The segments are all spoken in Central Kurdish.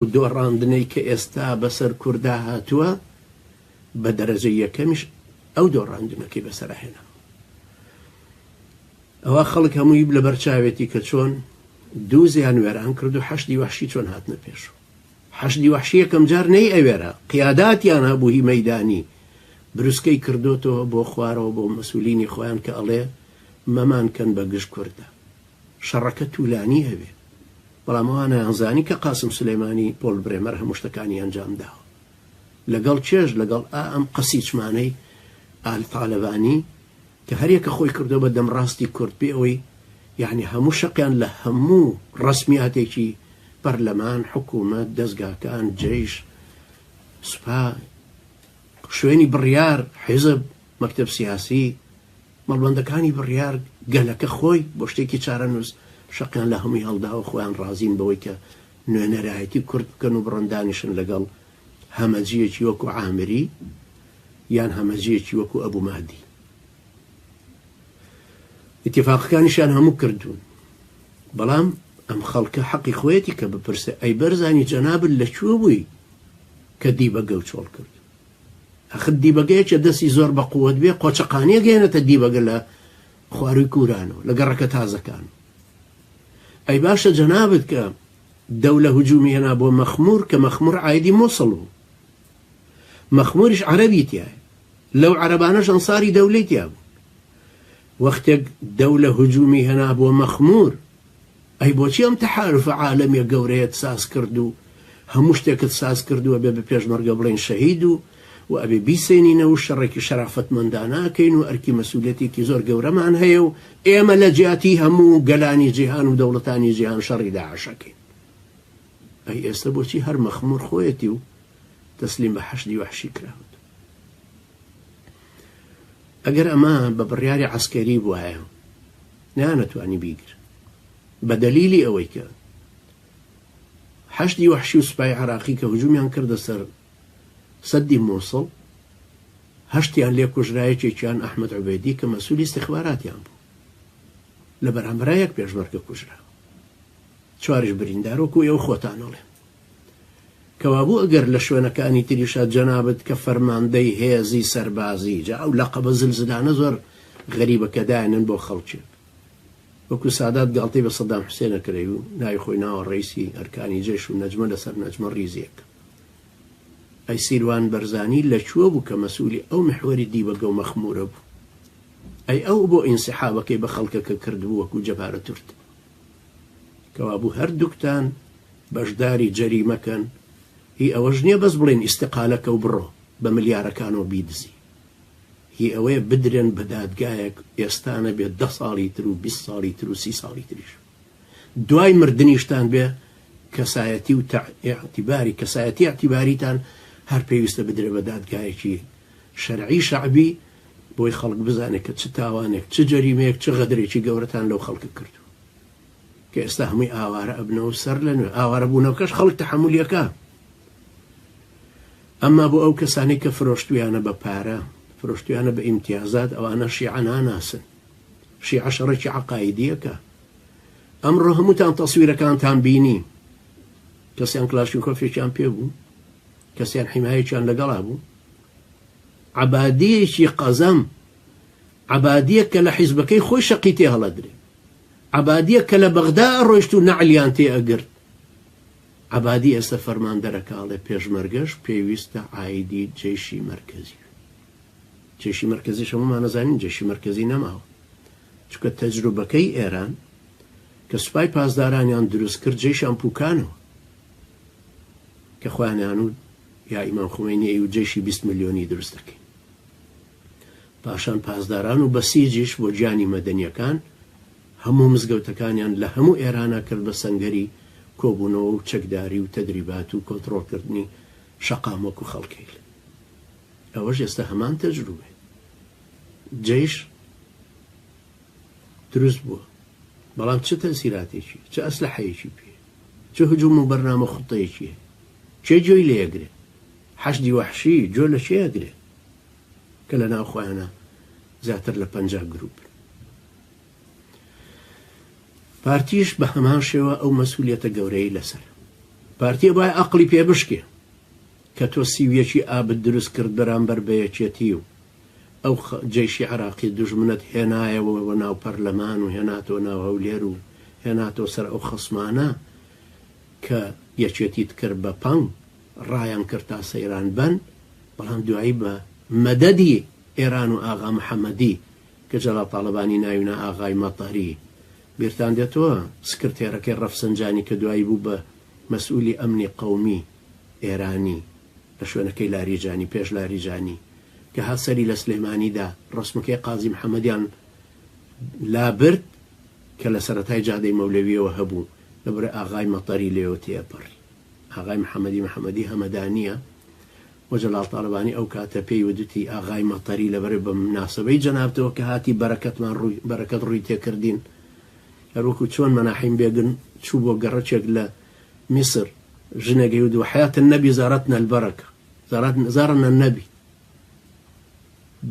دۆڕاندنەی کە ئێستا بەسەر کوردا هاتووە بە دەرەجەی یەکەمیش ئەو دۆڕاندنەکەی بەسەرا هێنا. ئەوە خەڵک هەمووی لەبەر چاوێتی کە چۆن دووزیان وێران کرد و حەشدی وەحشی چۆن هاتنە پێش. حەشدی وەحشی یەکەم جار نەی ئەوێرا، قیاداتیان هەبوو هی مەیدانی بروسکەی کردۆتەوە بۆ خوارەوە بۆ مەسولینی خۆیان کە ئەڵێ مەمان کەن بە گژ کوردا. شەڕەکە تولانی ئەوێ. بەڵام ئەوان ئەیانزانی کە قاسم سولەیمانی پۆل برێمەر هەموو شتەکانی ئەنجام داوە. لەگەڵ کێش؟ لەگەڵ ئا ئەم قەسیچمانەی ئال تالەبانی کە هەریەکە خۆی کردوە بە دەمڕاستی کورد بێ ئەوەی یەعنی هەموو شەقیان لە هەموو ڕەسمیاتێکی پەرلەمان، حکومەت، دەزگاکان، جەیش، سوپا، شوێنی بڕیار، حیزب، مەکتەب سیاسی، مەڵبەندەکانی بڕیار گەلەکە خۆی بۆ شتێکی چارەنووس شەقیان لە هەمووی هەڵداوە خۆیان ڕازین بەوەی کە نوێنەرایەتی کورد بکەن و بڕۆن دانیشن لەگەڵ هەمەجییەکی وەکو عامری یان هەمەجییەکی وەکو ئەبو مەهدی. ئیتیفاقەکانیشیان هەموو کردوون. بەڵام ئەم خەڵکە حەقی خۆیەتی کە بپرسێ ئەی بەرزانی جەنابت لە کوێ بووی کە دیبەگەو چۆڵ کرد؟ ئەخر دیبەگە یەکێ دەستی زۆر بە قووەت بێ قۆچەقانیە گەیەنێتە دیبەگە لە خوارووی کوورانەوە لە گەڕەکە تازەکان. ئەی باشە جەنابت کە دەولە هجومی هێنا بۆ مەخمور کە مەخمور عایدی موسڵ بوو مەخموریش عەرەبی تیایە لەو عەرەبانەش ئەنساری دەولەی تیا بوو وەختێک دەولە هجومی هێنا بۆ مەخمور ئەی بۆچی ئەم تەحالوفە عالەمیە گەورەیەت ساز کرد و هەموو شتێکت ساز کرد و ئەبێ بە پێشمەرگە بڵێین شەهید و و ئەبێ بیسێنینەوە و شەڕێکی شەرافەتمەندانە ئەکەین و ئەرکی مەسولیەتێکی زۆر گەورەمان هەیە و ئێمە لە جیاتی هەموو گەلانی جیهان و دەوڵەتانی جیهان شەڕی داعش ئەکەین. ئەی ئێستە بۆچی هەر مەخمور خۆیەتی و تەسلیم بە حەشدی وەحشی کراوت؟ ئەگەر ئەمە بە بڕیاری عەسکەری بوایە نەیانەتوانی بیگرن بە دەلیلی ئەوەی کە حەشدی وەحشی و سوپای عێراقی کە هجومیان کردە سەر سەدی موسڵ هەشتیان لێ کوژرا یەکێکیان ئەحمەد عوبێدی کە مەسولی ئیستیخباراتیان بوو لە بەرامبەرا یەک پێشمەرگە کوژرا چواریش بریندار وەکو ئێوە خۆتان ئەڵێن کەوابوو ئەگەر لە شوێنەکانی تریشا جەنابت کە فەرماندەی هێزی سەربازی، جا ئەو لەقەبە زلزلانە زۆر غەریبە کە دایانن بۆ خەڵکێک. وەکو سادات گاڵتەی بە سەدام حوسێن ئەکرەی و ناوی خۆی ناوە ڕەئیسی ئەرکانی جەیش و نەجمە لەسەر نەجمە ڕیزێک. ئەی سیروان بەرزانی لە کوێ بوو کە مەسئولی ئەو میحوەری دیبەگە و مەخمورە بوو؟ ئەی ئەو بۆ ئینسحابەکەی بە خەڵکەکە کردبوو وەکو جەبارە تورت؟ کەوابوو هەردووکتان بەشداری جەریمەکەن، هی ئەوەش نیە بەس بڵێن ئیستقالە کە و بڕۆ بە ملیارەکانەوە بیدزی، هی ئەوەیە بدرێن بە دادگایەک ئێستا نەبێت دە ساڵی تر و 20 ساڵی تر و 30 ساڵی تریش دوای مردنیشتان بێ کەسایەتی و ئیعتیباری کەسایەتی ئیعتیباریتان هەر پێویستە بدرێ بە دادگایەکی شەرعی شەعبی بۆی خەڵک بزانێت کە چ تاوانێک چ جەریمەیەک چ غەدرێکی گەورەتان لەو خەڵکە کردووە. کە ئێستا هەمووی ئاوارە ئەبنەوە سەر لە نوێ ئاوارە بوونەوەکەش خەڵک تەحەمولی ئەکا ئەمما بۆ ئەو کەسانەی کە فرۆشتویانە بە پارە فرۆشتویانە بە ئیمتیازات ئەوانە شیعە ناناسن شیعە شەڕێکی عەقایدیەکە ئەمڕۆ هەمووتان تەسویرەکانتان بینی کەسیان کلاشینکۆفێکیان پێ بوو کەسیان حیمایەکیان لەگەڵا بوو عەبادیەکی قەزەم عەبادیەک کە لە حیزبەکەی خۆی شەقی تێ هەڵەدرێ عەبادیەک کە لە بەغدا ئەڕۆیشت و نەعلیان تێ ئەگرت. عەبادی ئێستە فەرماندەرەکە ئەڵێ پێشمەرگەش پێویستە عایدی جەیشی مەرکەزی بێ. جەیشی مەرکەزیش هەموومان ئەزانین جەیشی مەرکەزی نەماوە. چونکە تەجروبەکەی ئێران کە سوپای پاسدارانیان دروست کرد جەیشیان پوکانەوە. کە خۆیانیان و یا ئیمام خومەینی ئەیوت جەیشی 20 ملیۆنی دروست دەکەین. پاشان پاسداران و بەسیجیش بۆ گیانی مەدەنیەکان هەموو مزگەوتەکانیان لە هەموو ئێرانا کرد بە سەنگەری کۆبوونەوە و چەکداری و تەدریبات و کۆنتڕۆڵکردنی شەقام وەکو خەڵکەیل. ئەوەش ئێستا هەمان تەجروبەیە. جەیش دروست بووە بەڵام چ تەسیراتێکی چ ئەسلحەیەکی پێ چ هجوم و بەرنامە خوتەیەکی هەیە کێ گوێی لێ ئەگرێ حەشدی وەحشی گوێ لە کێ ئەگرێ کە لە ناو خۆیانە زیاتر لە 50 گروپ. پارتیش بە هەمان شێوە ئەو مەسولیەتە گەورەی لەسەر. پارتی ئەبوایە ئەقڵی پێ بشکێ کە تۆ 31 ی ئابت دروست کرد بەرامبەر بە یەکێتی و ئەو جەیشی عێراقی دوژمنت هێنایەوە بۆ ناو پەرلەمان و هێناتەوە ناو هەولێر و هێناتەوە سەر ئەو خەسمانە کە یەکێتیت کرد بە پەنگ ڕایان کرد تا سەیران بەن، بەڵام دوایی بە مەدەدی ئێران و ئاغا محەمەدی کە جەلال تاڵەبانی ناوی نا ئاغای مەتەری، بیرتان دێتەوە سکرتێرەکەی ڕەفسەنجانی کە دوایی بوو بە مەسئولی ئەمنی قەومی ئێرانی لە شوێنەکەی لاریجانی پێش لاریجانی کە هات سەری لە سلێمانی دا ڕەسمەکەی قازی محەمەدیان لابرد کە لە سەرەتای جادەی مەولەویەوە هەبوو لەبەرئ ئاغای مەتەری لێوە تێپەڕی. ئاغای محەمەدی محەمەدی هەمەدانییە و جەلال تاڵەبانی ئەو کاتە پێی ودتی ئاغای مەتەری لەبەر بە مناسەبەی جەنابتەوە کە هاتی بەرەکەتمان ڕووی بەرەکەت ڕووی تێکردین هەروەکو چۆن مەناحیم بێگن چوو بۆ گەڕەکێک لە میسر ژنێک ئەیوت وحیات النبی زارتنا البرکە زارنا النبی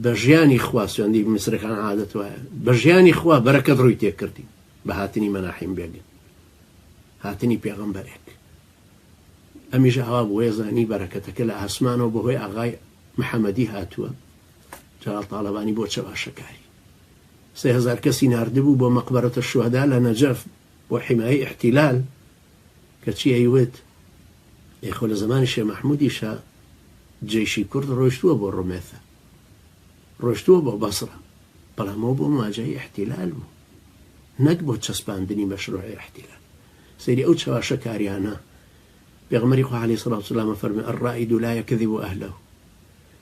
بە ژیانی خوا سوێندی میسرەکان عادەت وایە بە ژیانی خوا بەرەکەت ڕووی تێکردین بە هاتنی مەناحیم بێگن هاتنی پێغەمبەرێک ئەمیش ئاوا بووە زانی بەرەکەتەکە لە ئاسمانەوە بەهۆی ئاغای محەمەدی هاتووە جەلال تاڵەبانی بۆ چەواشەکاری 3000 کەسی ناردبوو بۆ مەقبەرەتە شوهەدا لە نەجەف بۆ حیمایەی ئیحتیلال کەچی ئەیوت ئێ خۆ لە زەمانی شێ مەحمودیشا جەیشی کورد ڕۆیشتووە بۆ ڕومێثە ڕۆیشتووە بۆ بەسڕە بەڵام ئەوە بۆ مواجهەی ئیحتیلال بوو نەک بۆ چەسپاندنی مەشروعی ئیحتیلال. سەیری ئەو چەواشەکاریانە، پێغەمبەری خوا علیە سڵاو سلام ئەفەرموێ، الرائد لا یکذب اهله،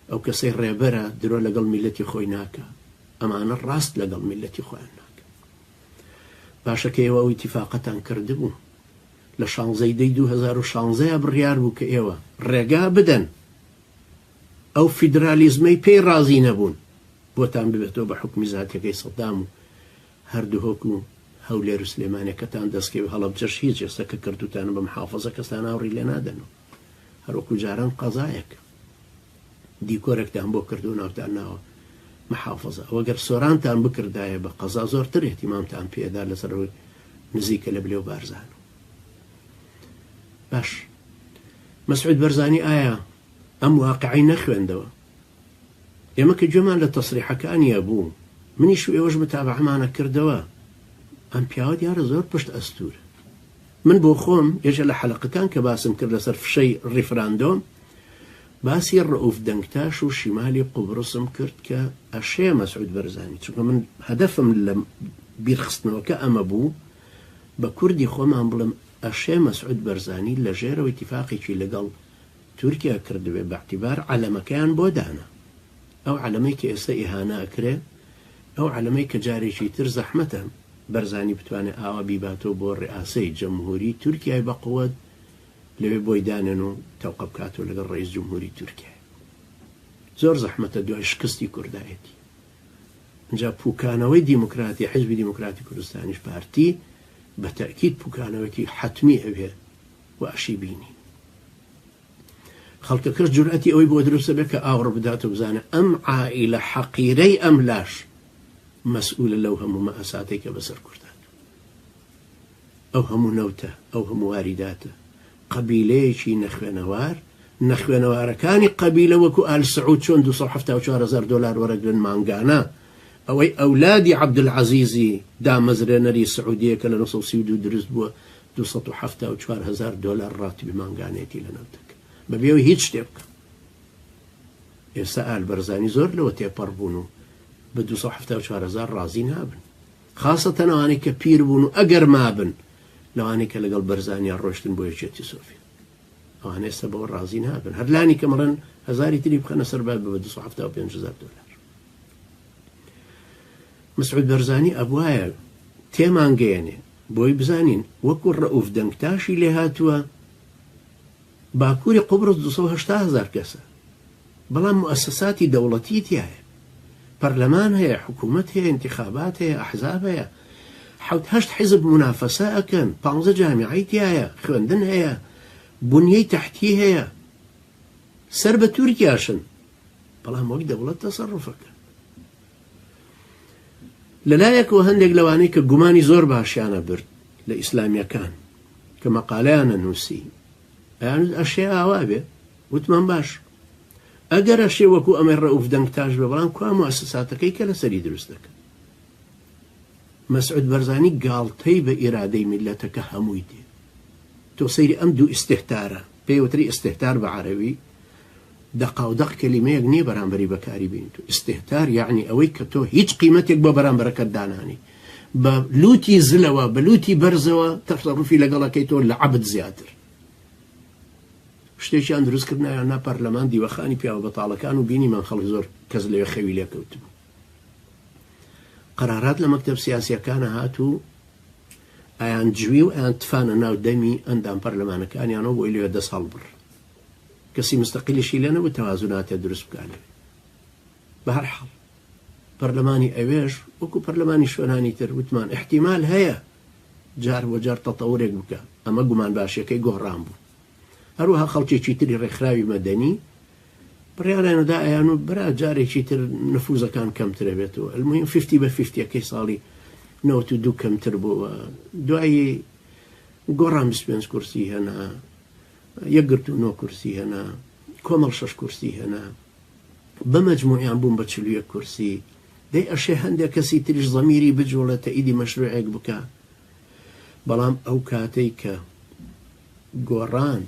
ئەو کەسەی ڕێبەرە درۆ لەگەڵ میللەتی خۆی ناکا، ئەمانە ڕاست لەگەڵ میللەتی خۆیان ناکەن. باشە کە ئێوە ئەو ئیتیفاقەتان کردبوو لە شانزەی دەی 2016 بڕیار بوو کە ئێوە ڕێگا بدەن ئەو فیدرالیزمەی پێی ڕازی نەبوون بۆتان ببێتەوە بە حوکمی زاتیەکەی سەدام و هەر دهۆک و هەولێر و سلێمانیەکەتان دەستکەوێ هەڵەبجەش هیچ ئێستا کە کردوتانە بە محافەزە کەستان ئاوڕی لێ نادەنەوە هەر وەکو جاران قەزایەک دیکۆرێکتان بۆ کردو ناوتان ناوە محافەزە ئەوە گەر سۆرانتان بکردایە بە قەزا زۆرتر اهتیمامتان پێدا لەسەر ئەوەی نزیکە لە بلێ و بارزان باش مەسعود بەرزانی ئایا ئەم واقعی نەخوێندەوە ئێمە کە گوێمان لە تەسریحەکانی ئەبوو، منیش و ئێوەش متابەعەمان ئەکردەوە، ئەم پیاوە دیارە زۆر پشت ئەستوورە. من بۆ خۆم یەکێ لە حەلەقەکان کە باسم کرد لەسەر فشەی ڕیفراندۆم، باسی ڕەئوف دەنگتاش و شیمالی قوبڕسم کرد کە ئەشێ مەسعود بەرزانی، چونکە من هەدەفم لە بیرخستنەوەکە ئەمە بوو، بە کوردی خۆمان بڵێم ئەشێ مەسعود بەرزانی لە ژێرەوە ئیتیفاقێکی لەگەڵ تورکیا کردبێ بە اعتبار عەلەمەکەیان بۆ دانا ئەو عەلەمەی کە ئێستا ئیهانە ئەکرێ ئەو عەلەمەی کە جارێکی تر زەحمەتە بەرزانی بتوانێ ئاوا بیباتەوە بۆ ڕیئاسەی جەمهوری تورکیای بە قوەت لەوێ بۆی دانێن و تەوقە بکاتەوە لەگەڵ ڕئیس جمهوری تورکیای زۆر زەحمەتە دوای شکستی کوردایەتی ئینجا پوکانەوەی دیموکراتی حزبی دیموکراتی کوردستانیش پارتی بە تەئکید پوکانەوەکی حەتمی ئەوێ و ئەشی بینین. خەڵکەکەش جورئەتی ئەوەی بۆ دروست دەبێت کە ئاوڕ بدات و بزانێت ئەم عائیلە حەقیرەی ئەم لاش مەسئولە لەو هەموو مەئەساتەی کە بەسەر کورد هاتووە. ئەو هەموو نەوتە، ئەو هەموو واریداتە، قەبیلەیەکی نەخوێنەوار، نەخوێنەوارەکانی قەبیلە وەکو ئال سعود چۆن 274 هەزار دۆلار وەرەگرن مانگانە، ئەوەی ئەولادی عەبدولعەزیزی دامەزرێنەری سعودیە کە لە 932 دروست بووە 274 هەزار دۆلار ڕاتبی مانگانەیەتی لە نەوتەکە بەبێ ئەوەی هیچ شتێ بکا. ئێستا ئال بەرزانی زۆر لەوە تێپەڕ بوون و بە 274 هەزار ڕازی نابن. خاسەتەن ئەوانەی کە پیر بوون و ئەگەر مابن لەوانەی کە لەگەڵ بەرزانیا ڕۆشتن بۆ یەکێتی سۆڤیەت ئەوانە ئێستا بەوە ڕازی نابن هەر لانی کەم ئەڵێن هەزاری تری بخەنە سەر با بە 275 هەزار دۆلار. مەسعود بەرزانی ئەبوایە تێمان گەیەنێ بۆی بزانین وەکو ڕەئوف دەنگتاشی لێهاتووە باکوری قوبرس 280 هەزار کەسە بەڵام موئەسەساتی دەوڵەتی تیایە پەرلەمان هەیە حکوومەت هەیە ئینتیخابات هەیە ئەحزاب هەیە حەوت هەشت حیزب مونافەسە ئەکەن پانزە جامیعەی تیایە خوێندن هەیە بنیەی تەحتی هەیە سەر بە تورکیاشن بەڵام وەک دەوڵەت تەسەڕوفەکەن. لەلایەکەوە هەندێک لەوانەی کە گومانی زۆر باشیانە برد لە ئیسلامیەکان کە مەقالەیانە نووسی ئەیانوت ئەشێ ئاوا بێ، وتمان باش ئەگەر ئەشێ وەکو ئەمەی ڕەئوف دەنگتاش بێ، بەڵام کوا موئەسەساتەکەی کە لەسەری دروست دەکەن؟ مەسعود بەرزانی گاڵتەی بە ئیرادەی میللەتەکە هەمووی دێ. تۆ سەیری ئەم دوو ئیستهتارە، پێی وتری ئیستهتار بە عەرەوی، دەقاودەق کەلیمەیەک نییە بەرامبەری بەکاری بێنیت و ئیستهتار یەعنی ئەوەی کە تۆ هیچ قیمەتێک بۆ بەرامبەرەکەت دانانی، بە لوتی زلەوە، بە لوتی بەرزەوە تەسەروفی لەگەڵ ئەکەی تۆ لە عەبد زیاتر. شتێکیان دروست کرد ناویان نا پەرلەمان دیوەخانی پیاوە بەتاڵەکان و بینیمان خەڵک زۆر کەس لەوێ خەوی لێ کەوتبوو. قەرارات لە مەکتەب سیاسیەکانە هات و ئەیان جوی و ئەیان تفانە ناو دەمی ئەندام پەرلەمانەکانیانەوە بۆی لەوێ دەست هەڵبڕ. کەسی مستەقیلیشی لێ نەبوو تەوازوناتێ دروست بکا لەوێ. بە هەر حاڵ پەرلەمانی ئەوێش وەکو پەرلەمانی شوێنانی تر وتمان ئیحتیمال هەیە جار بۆ جار تەتەورێک بکا، ئەمە گومان باشیەکەی گۆڕان بوو. هەروەها خەڵکێکی تری ڕێکخراوی مەدەنی بڕیاریان دا ئەیان و برا جارێکی تر نفوزەکان کەمترە بێتەوە، المهم فیفتی بە فیفتیەکەی ساڵی 92 کەمتر بووە، دوایی گۆڕان 25 کورسی هێنا، یەکگرتوو نۆ کورسی هێنا، کۆمەڵ شەش کورسی هێنا، بە مەجموعیان بوون بە 41 کورسی. دەی ئەشێ هەندێک کەسی تریش زەمیری بجوڵێ تەئیدی مەشروعێک بکا. بەڵام ئەو کاتەی کە گۆڕان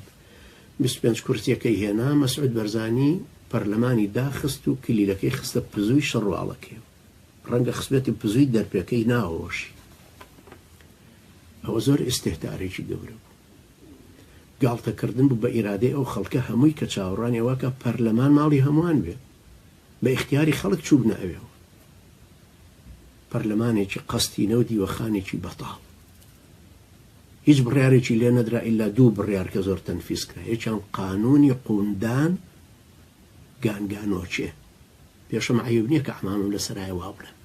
25 کورسیەکەی هێنا، مەسعود بەرزانی پەرلەمانی داخست و کلیلەکەی خستە پزووی شەڕواڵەکەیەوە. ڕەنگە خستبێتی پزووی دەرپێکەی ناوەوەشی. ئەوە زۆر ئیستیهتارێکی گەورە بوو. گاڵتەکردن بوو بە ئیرادەی ئەو خەڵکە هەمووی کە چاوەڕوانی ئەوە کە پەرلەمان ماڵی هەمووان بێ. بە ئیختیاری خەڵک چووبنە ئەوێوە. پەرلەمانێکی قەستینە و دیوەخانێکی بەتاڵ. هیچ بڕیارێکی لێ نەدرا ئیلا دوو بڕیار کە زۆر تەنفیز کرا. یەکیان قانوونی قووندان گانگانۆکێ. پێشم عەیب نییە کە عەمامم لە سەرایە وا بڵێم.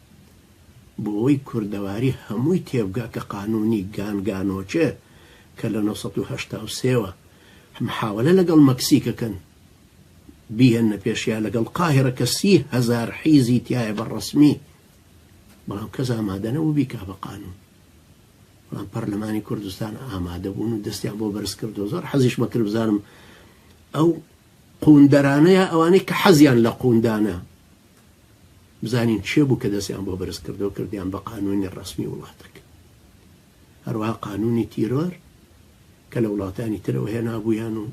بۆ ئەوەی کوردەواری هەمووی تێبگا کە قانوونی گانگانۆکێ کە لە 983 وە محاوەلە لەگەڵ مەکسیک ئەکەن بیهێننە پێش یا لەگەڵ قاهیرە کە 30,000 حیزی تیایە بە ڕەسمی، بەڵام کەس ئامادە نەبوو بیکا بە قانوون. بەڵام پەرلەمانی کوردستان ئامادە بوون و دەستیان بۆ بەرز کردەوە. زۆر حەزیشمە کرد بزانم ئەو قووندەرانە یا ئەوانەی کە حەزیان لە قووندانە بزانین کێ بوو کە دەستیان بۆ بەرز کردەوە کردیان بە قانوونی ڕەسمی وڵاتەکە. هەروەها قانوونی تیرۆر کە لە وڵاتانی ترەوە هێنابوویان و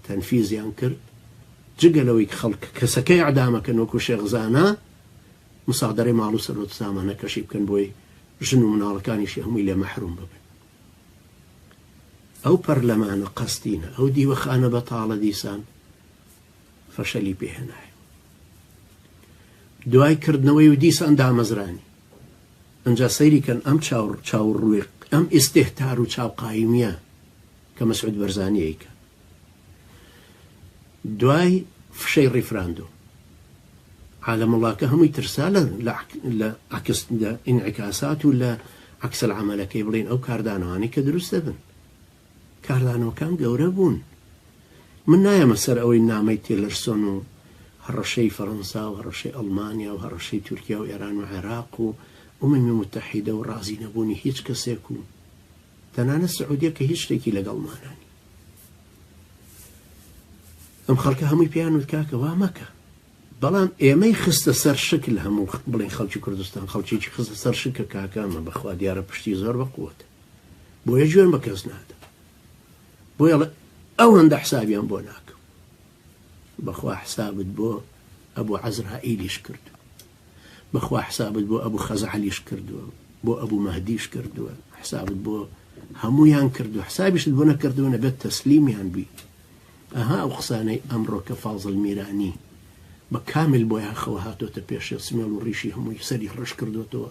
تەنفیزیان کرد، جگە لەوەی خەڵک کەسەکە ئیعدامەکەن وەکو شێخ زانا مسادەرەی ماڵ و سەروەت و سامانەکەشی بکەن بۆی ژن و مناڵەکانیشی هەمووی لێ مەحروم ببن. ئەو پەرلەمانە قەستینە، ئەو دیوەخانە بەتاڵە دیسان فەشەلی پێهێنایەوە. دوای کردنەوەی و دیسان دامەزرانی. ئنجا سەیری کەن ئەم چاو چاوڕووی ئەم ئیستیهتار و چاوقایمیە کە مەسعود بەرزانی ئەیکا دوای فشەی ڕیفراندۆم عالەموڵاکە هەمووی ترسا لە لە عکس لە ئینعکاسات و لە عکس العملەکەی بڵین ئەو کاردانەوانەی کە دروست دەبن کاردانەوەکان گەورە بوون. من نایەمە سەر ئەوەی نامەی تێلەرسۆن و هەڕەشەی فەرەنسا و هەڕەشەی ئەڵمانیا و هەڕەشەی تورکیا و ئێران و عێراق و ئومەمی موتەحیدە و ڕازی نەبوونی هیچ کەسێک و تەنانەت سعودیە کە هیچ شتێکی لەگەڵمانا نیە. ئەم خەڵکە هەمووی پێیان وت کاکە وا مەکە. بەڵام ئێمەی خستە سەر شکل هەموو بڵێن خەڵکی کوردستان خەڵکێکی خستە سەر شکە کاکە ئەمە بەخوا دیارە پشتی زۆر بە قووەتە. بۆیە جوێن بە کەس نادەم بۆیە ئەڵێ ئەوەندە حسابیان بۆ ناکەم بەخوا حسابت بۆ ئەبوو عەزرائیلیش کردو بەخوا حسابت بۆ ئەبوو خەزعەلیش کردووە بۆ ئەبوو مەهدیش کردووە حسابت بۆ هەمویان کردو حسابیشت بۆ نەکردووە نەبێت تەسلیمیان بی ئەها ئەو قسانەی ئەمڕۆ کە فازڵ میرانی بە کامل بۆیاخەوە هاتۆتە پێشێ سمێڵ و ڕیشی هەمووی سەری ڕەش کردوتەوە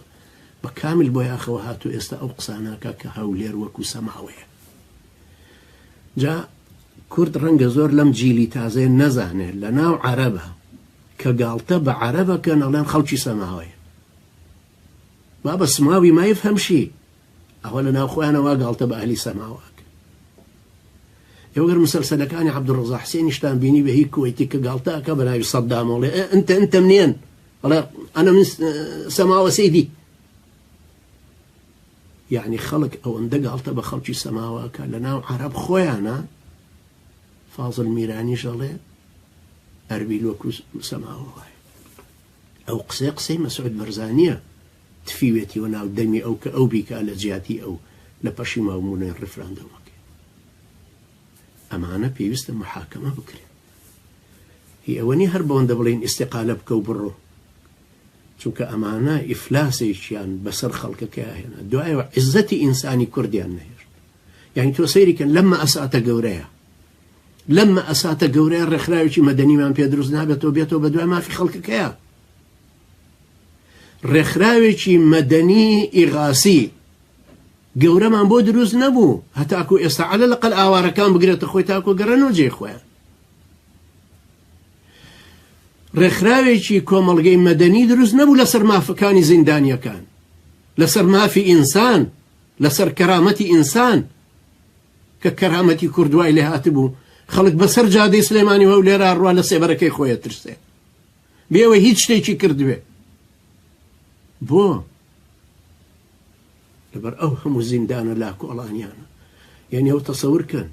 بە کامل بۆیاخەوە هاتوو ئێستا ئەو قسانە ئەکا کە هەولێر وەکو سەماوەیە. جا کورد ڕەنگە زۆر لەم جیلی تازەیە نەزانێ لە ناو عەرەبە کە گاڵتە بە عەرەبەکەن ئەڵێن خەڵکی سەماوەیە. بابە سماوی ما یفهمشی ئەوە لە ناو خۆیانەوە گاڵتە بە ئەهلی سەماوە ئەکەن. ئێوە گەر مسەلسەلەکانی عەبدولڕەزا حسێنیشتان بینی بە هی کوەیتی کە گاڵتە ئەکا بە ناوی سەدامەوە ئەڵێ ئەنتە ئەنتە منێن ئەڵێ ئەنە من سەماوە سەیدی یعنی خەڵک ئەوەندە گاڵتە بە خەڵکی سەماوە ئەکا لە ناو عەرەب خۆیانە. فازڵ میرانیش ئەڵێ ئەربیل وەکو سەماوە وایە. ئەو قسەیە قسەی مەسعود بەرزانیە تفیوێتیوە ناو دەمی ئەو کە ئەو بیکا لە جیاتی ئەو لە پەشیماوبوونەی ڕیفراندۆمەکەی. ئەمانە پێویستە محاکەمە بکرێن. هی ئەوە نیە هەر بەوەندە بڵێین ئیستیقالە بکە و بڕۆ. چونکە ئەمانە ئیفلاسێکیان بەسەر خەڵکەکەیا هێنا. دوایەوە عیزەتی ئینسانی کوردیان نەهێشت. یانی تۆ سەیری کەن لەم مەئەساتە گەورەیە لەم مەئەساتە گەورەیە ڕێکخراوێکی مەدەنیمان پێ دروست نابێتەوە بێتەوە بە دوای مافی خەڵکەکەیە. ڕێکخراوێکی مەدەنی ئیغاسی گەورەمان بۆ دروست نەبوو هەتاکو ئێستا عەلە لەقەل ئاوارەکان بگرێتە خۆی تاکو گەڕێنەوە جێی خۆیان. ڕێکخراوێکی کۆمەڵگەی مەدەنی دروست نەبوو لەسەر مافەکانی زیندانیەکان، لەسەر مافی ئینسان، لەسەر کەرامەتی ئینسان کە کەرامەتی کورد وای لێ هاتبوو خەڵک بەسەر جادەی سلێمانی و هەولێرا ڕوا لە سێبەرەکەی خۆی ئەترسێ بێ ئەوەی هیچ شتێکی کردبێ. بۆ؟ لەبەر ئەو هەموو زیندانە لاکۆڵانیانە. یعنی ئەو تەسەور کەن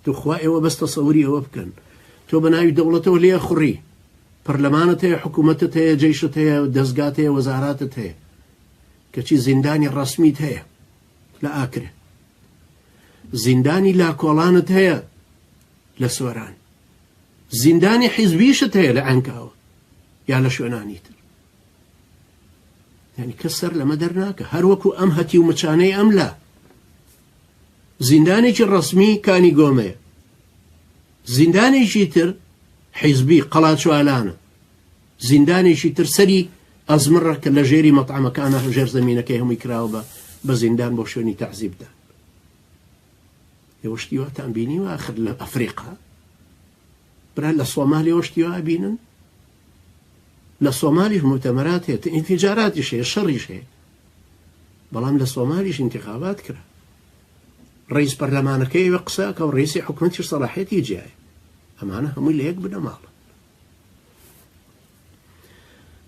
توخوا ئێوە بەس تەسەوری ئەوە بکەن تۆ بە ناوی دەوڵەتەوە لێ خوڕی پەرلەمانت هەیە حکوومەتت هەیە جەیشت هەیە دەستگات هەیە وەزاراتت هەیە کەچی زیندانی ڕەسمیت هەیە لە ئاکرێ زیندانی لاکۆڵانت هەیە لە سۆران زیندانی حیزبیشت هەیە لە عەنکاوە یا لە شوێنانی تر یعنی کەس سەر لەمە دەرناکە هەر وەکو ئەم هەتی و مچانەی ئەم لا زیندانێکی ڕەسمی کانی گۆمەیە زیندانێکی تر حیزبی قەڵاچوالانە زیندانێکی تر سەری ئەزمڕە کە لە ژێری مەتعەمەکانە ژێر زەمینەکەی هەمووی کراوە بە بە زیندان بۆ شوێنی تەعزیبدان ئێوە شتی واتان بینیوە ئاخر لە ئەفریقا برا لە سۆمالیەوە شتی وا بینن لە سۆمالیش موتەمەرات هەیە ئینفیجاراتیش هەیە شەڕیش هەیە بەڵام لە سۆمالیش انتخابات کرا ڕئیس پەرلەمانەکەی ئەوێ قسە ئەکا و ڕئیسی حکومەتیش سەڵاحیەتی جیایە ئەمانە هەمووی لە یەک بنەماڵن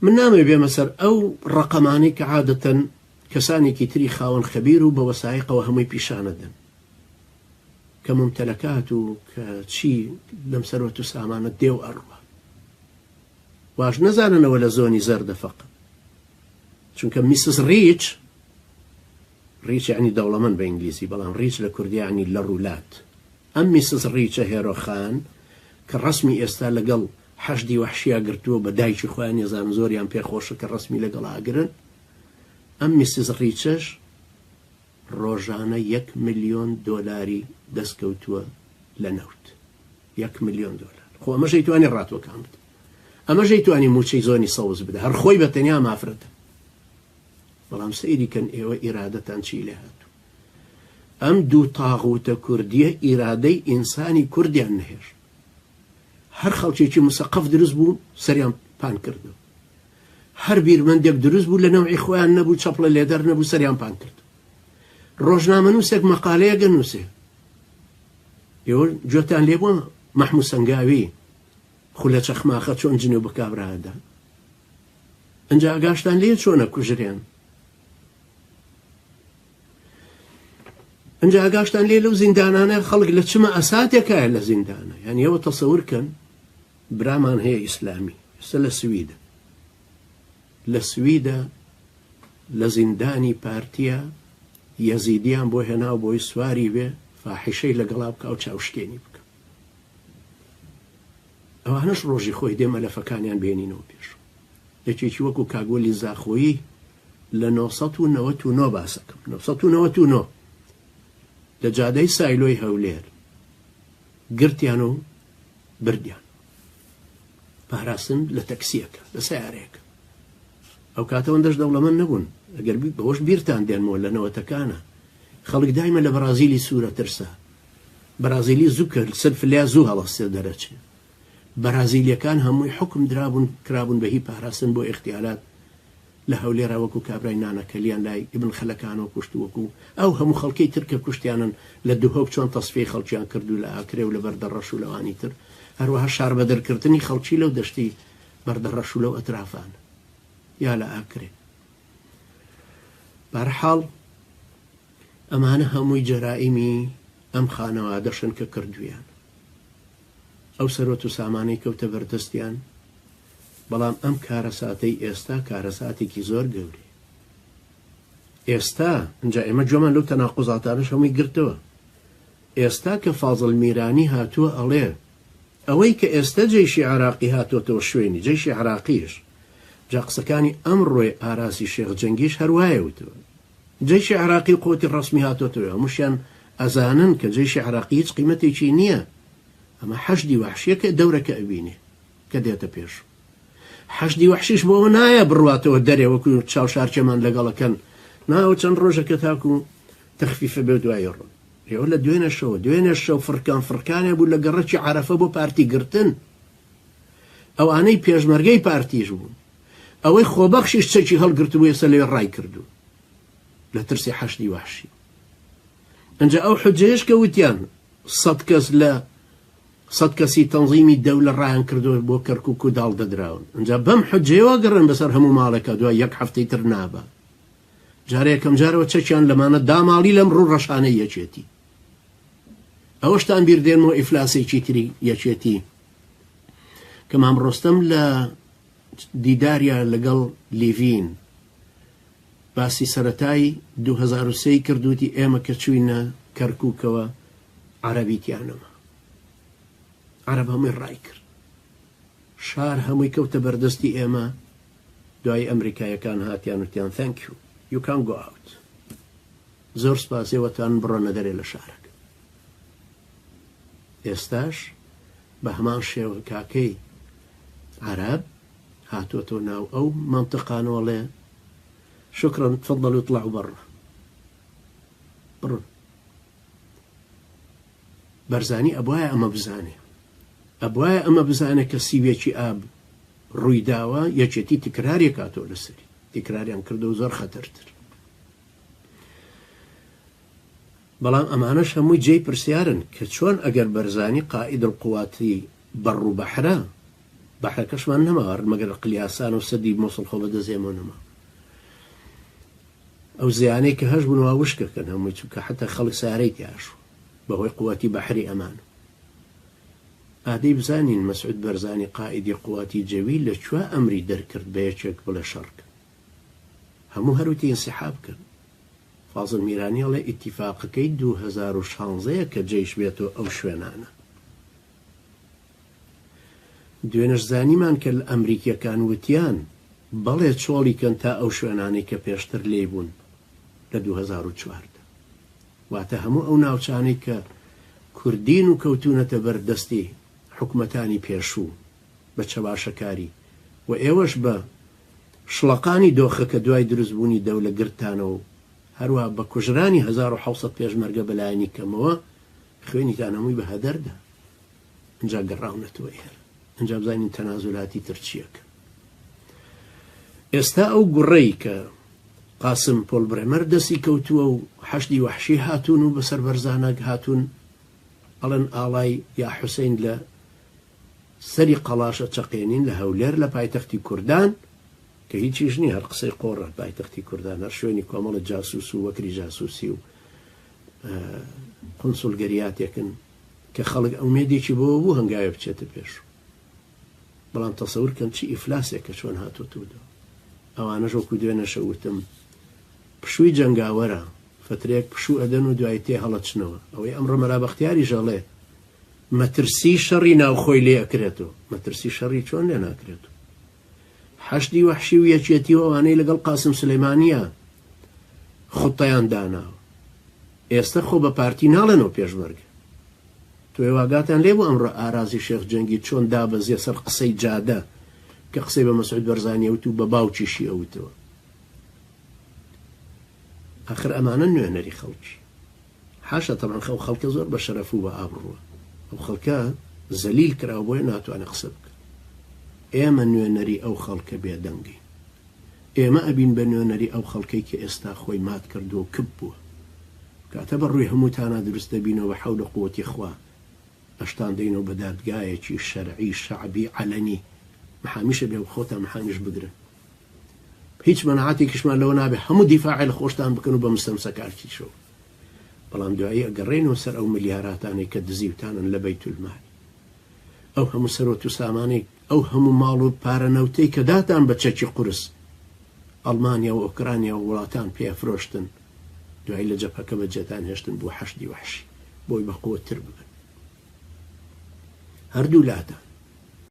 من نامەوێ بێمە سەر ئەو ڕەقەمانەی کە عادەتەن کەسانێکی تری خاوەن خەبیر و بە وەسایقەوە هەمووی پیشانەدەن کە ممتەلەکات و کە چی لەم سەروەت و سامانە دێ و ئەڕوا واش نەزاننەوە لە زۆنی زەردە فەقە چونکە میسس ڕیچ ڕیچ یعنی دەوڵەمەند بە ئینگلیزی بەڵام ڕیچ لە کوردی یعنی لەڕولات ئەم میسس ڕیچە هێرۆ خان کە ڕەسمی ئێستا لەگەڵ حەشدی وەحشیا گرتووە بە دایکی خۆیان ێزانم زۆریان پێ خۆشە کە ڕەسمی لەگەڵ ئاگرن ئەم میسس ڕیچەش ڕۆژانە یەک ملیۆن دۆلاری دەست کەوتووە لە نەوت یەک ملیۆن دۆلار خۆ ئەمەش ئەیتوانی ڕاتوەکان بدە ئەمەش ئەیتوانی موچەی زۆنی سەوز بدە هەر خۆی بە تەنیا مافرەتە بەڵام سەیری کەن ئێوە ئیرادەتان چی لێ هاتوو ئەم دوو تاغوتە کوردیە ئیرادەی ئینسانی کوردیان نەهێشت هەر خەڵکێکی مسەقەف دروست بوو سەریان پان کردو هەر بیرمەندێک دروست بوو لە نەوعی خۆیان نەبوو چەپڵە لێدەر نەبوو سەریان پان کرد ڕۆژنامەنووسێک مەقالەیەک ئەنووسێ ئێوە گوێتان لێ بووە مەحموو سەنگاوی خولە چەخماخە چۆن جنێو بە کابرا ئەدا ئەنجا ئاگاشتان لێ چۆنە کوژرێن ئەنجا ئاگاشتان لێ لەو زیندانانە خەڵک لە چمە ئەساتێکایە لە زیندانە یان ئێوە تەسەور کەن برامان هەیە ئیسلامی ئێستا لە سویدە لە سویدە لە زیندانی پارتیە یەزیدیان بۆ هێناو بۆی سواری بێ فاحیشەی لەگەڵا بکا و چاوشکێنی بکا ئەوانەش ڕۆژی خۆی دێ مەلەفەکانیان بێنینەوە پێش یەکێکی وەکو کاک وەلی زاخۆیی لە 999 باسەکەم 999 لە جادەی سایلۆی هەولێر گرتیان و بردیان پاراستن لە تەکسیەکە لە سیارەیەکە ئەو کاتە ئەوەندەش دەوڵەمەند نەبوون ئەگەر بەوەش بیرتان دێنمەوە لە نەوەتەکانە خەڵک دایمە لە بەرازیلی سوورە ترسا بەرازیلی زوو کە سەر فلیا زوو هەڵەستێ دەرەچێ بەرازیلیەکان هەمووی حوکم درابوون کرابوون بە هی پاراستن بۆ ئیغتیالات لە هەولێرا وەکو کابرای نانەکەلیان لای ئیبن خەلەکانەوە کوشت و وەکو ئەو هەموو خەڵکەی تر کە کوشتیانن لە دهۆک چۆن تەسفیەی خەڵکیان کرد و لە ئاکرێ و لە بەردەڕەش و لەوانی تر هەروەها شاربەدەرکردنی خەڵکی لەو دەشتی بەردەڕەش و لەو ئەترافانە یا لە ئاکرێ بەهەرحاڵ ئەمانە هەمووی جەرائیمی ئەم خانەوادەشن کە کردویان. ئەو سەروەت و سامانەی کەوتە بەردەستیان، بەڵام ئەم کارەساتەی ئێستا کارەساتێکی زۆر گەورەیە. ئێستا، ئینجا ئێمە گوێمان لەو تەناقوزاتانەش هەمووی گرتەوە. ئێستا کە فازڵ میرانی هاتووە ئەڵێ، ئەوەی کە ئێستە جەیشی عێراقی هاتۆتەوە شوێنی جەیشی عێراقیش، جا قسەکانی ئەمڕۆی ئاراسی شێخ جەنگیش هەر وایە وتووە. جەیشی عێراقی و قوتی ڕەسمی هاتۆتەوە، هەمووشیان ئەزانن کە جەیشی عێراقی هیچ قیمەتێکی نییە. ئەمە حەشدی وەحشیە کە دەورەکە ئەبینێ کە دێتە پێش. حەشدی وەحشیش بۆ ئەوە نایە بڕواتەوە دەرێ وەکو چاوشارکێمان لەگەڵەکەن نا ئەو چەند ڕۆژەکە تاکو تەخفیفە بێ دوایی ڕۆن. ئێوە لە دوێنێشەوە دوێنێ شەو فڕکان فڕکانێ بوو لە گەڕەکی عەرەفە بۆ پارتی گرتن. ئەوانەی پێشمەرگەی پارتیش بوون. ئەوەی خۆبەخشیش چەکی هەڵگرتبوو ئێستا لەوێ ڕای کردوون لە ترسی حەشدی وەحشی. ئەنجا ئەو حجەیەش کە وتیان سەت کەس لە سەت کەسی تەنزیمی دەولە ڕایان کردووە بۆ کەرکوک و داڵدە دراون ئەنجا بەم حجەیەوە گەڕێن بەسەر هەموو ماڵێکا دوای یەک هەفتەی تر نابا جارێ یەکەم جارەوە چەکیان لەمانە داماڵی لەم ڕوو ڕەشانەی یەکێتی ئەوەشتان بیر دێنمەوە ئیفلاسێکی تری یەکێتی کە مام ڕۆستەم لە دیداریا لەگەڵ لیڤین باسی سەرەتای 2003 ی کرد وتی ئێمە کە چووینە کەرکووکەوە عەرەبی تیا نەما عەرەب هەمووی ڕای کرد شار هەمووی کەوتە بەردەستی ئێمە دوایی ئەمریکایەکان هاتیان وتیان thank you you can go out زۆر سپاس ئێوەتان بڕۆنە دەرێ لە شارەکە ئێستاش بە هەمان شێوە کاکەی عەرەب هاتووەتەوە ناو ئەو مەنتقانەوە ڵێ شکرا تفضلوا اطلعوا برا بڕۆن بەرزانی ئەبوایە ئەمە بزانێ ئەبوایە ئەمە بزانێ کە سیویەکی ئاب ڕووی داوە یەکێتی تکراری کاتەوە لەسەری تکراریان کردەوە زۆر خەتەرتر بەڵام ئەمانەش هەمووی جێی پرسیارن کە چۆن ئەگەر بەرزانی قائید القواتی بەڕ و بەحرە بەحرەکەشمان نەماوە مەگەر قلیاسان و سەدی مۆسڵ خۆ بەدەست ئێمە نەما ئەو زیانەی کە هەش بوون وا وشکەکەن هەمووی چونکە حتا خەڵک سارەی تیاشوو بەهۆی قوتی بەحری ئەمان ئادەی بزانین مەسعود بەرزانی قائیدی قواتی جەوی لە کوێ ئەمری دەرکرد بە یەکێک بڵێ شەڕکە هەموو هەروتی ئینسحاب کەن فازڵ میرانی ئەڵێ ئیتیفاقەکەی 2016 یە کە جەیش بێتەوە ئەو شوێنانە دوێنەش زانیمان کە لە ئەمریکیەکان وتیان بەڵێ چۆڵی کەن تا ئەو شوێنانەی کە پێشتر لێی بوون لە 2014 واتە هەموو ئەو ناوچانەی کە کوردین و کەوتونەتە بەر دەستی حکومەتانی پێشوو بە چەواشەکاری و ئێوەش بە شڵەقانی دۆخەکە دوای دروستبوونی دەولە گرتتانەوە و هەروەها بە کوژرانی 1700 پێشمەرگە بەلایەنی کەمەوە خوێنیتان هەمووی بە هەدەر دا ئینجا گەڕاونەتەوە ئێرە ئینجا بزانین تەنازولاتی تر چیەکە ئێستا ئەو گوڕەی کە قاسم پۆل برێمەر دەستی کەوتووە و حەشدی وەحشی هاتوون و بەسەر بەرزانەک هاتوون ئەڵێن ئاڵای یا حوسین لە سەری قەڵاشە چەقێنین لە هەولێر لە پایتەختی کوردان کە هیچیش نییە هەر قسەی قۆڕە پایتەختی کوردان هەر شوێنی کۆمەڵە جاسوس و وەکری جاسوسی و قونسولگەریاتێکن کە خەڵک ئومێدێکی بۆوە بوو هەنگاوێ بچێتە پێش بەڵام تەسەور کەن چی ئیفلاسێکە چۆن هاتۆتەوە دۆ ئەوانەش وەکو دوێنێشە وتم پشووی جەنگاوەرە فترەیەک پشوو ئەدەن و دوای تێ هەڵەچنەوە ئەوەی ئەمڕۆ مەلا بەختیاریش ئەڵێ مەترسی شەڕی ناوخۆی لێ ئەکرێتەوە مەترسی شەڕی چۆن لێ ناکرێتەوە حەشدی وەحشی و یەکێتی و ئەوانەی لەگەڵ قاسم سولەیمانییە خوتەیان داناوە ئێستە خۆ بە پارتی ناڵێنەوە پێشمەرگە. تۆ ئێوە ئاگاتان لێ بوو ئەمڕۆ ئارازی شێخ جەنگی چۆن دابەزیە سەر قسەی جادە کە قسەی بە مەسعود بەرزانی ئەوت و بە باوکیشی ئەوتەوە. ئاخر ئەمانە نوێنەری خەڵکی. حاشا تەبعەن ئەو خەڵکە زۆر بە شەرەف و بە ئابڕووە. ئەو خەڵکە زەلیل کراوە بۆیە ناتوانێت قسە بکات. ئێمە نوێنەری ئەو خەڵکە بێدەنگین. ئێمە ئەبین بە نوێنەری ئەو خەڵکەی کە ئێستا خۆی مات کردووە و کپ بووە. کاتە بە ڕووی هەمووتانا دروست دەبینەوە بە حەول و قووەتی خوا ئەشتان دەینەوە بە دادگایەکی شەرعی شەعبی عەلەنی محامیشە بێ و خۆتان محامیش بگرن. هیچ مەناعەتێکیشمان لەوە نابێ هەموو دیفاعێ لە خۆشتان بکەن و بە مستەمسەکارتیشەوە. بەڵام دوایی ئەگەڕێینەوە سەر ئەو ملیاراتانەی کە دزیوتانن لە بەیتولمال. ئەو هەموو سەرۆت و سامانەی ئەو هەموو ماڵ و پارە نەوتەی کە داتان بە چەکی قورس ئەڵمانیا و ئۆکرانیا و وڵاتان پێ ئەفرۆشتن دوایی لە جەبهەکە بە جێتان هێشتن بووە حەشدی وەحشی بۆی بە قوەتتر ببن هەردوو لاتان.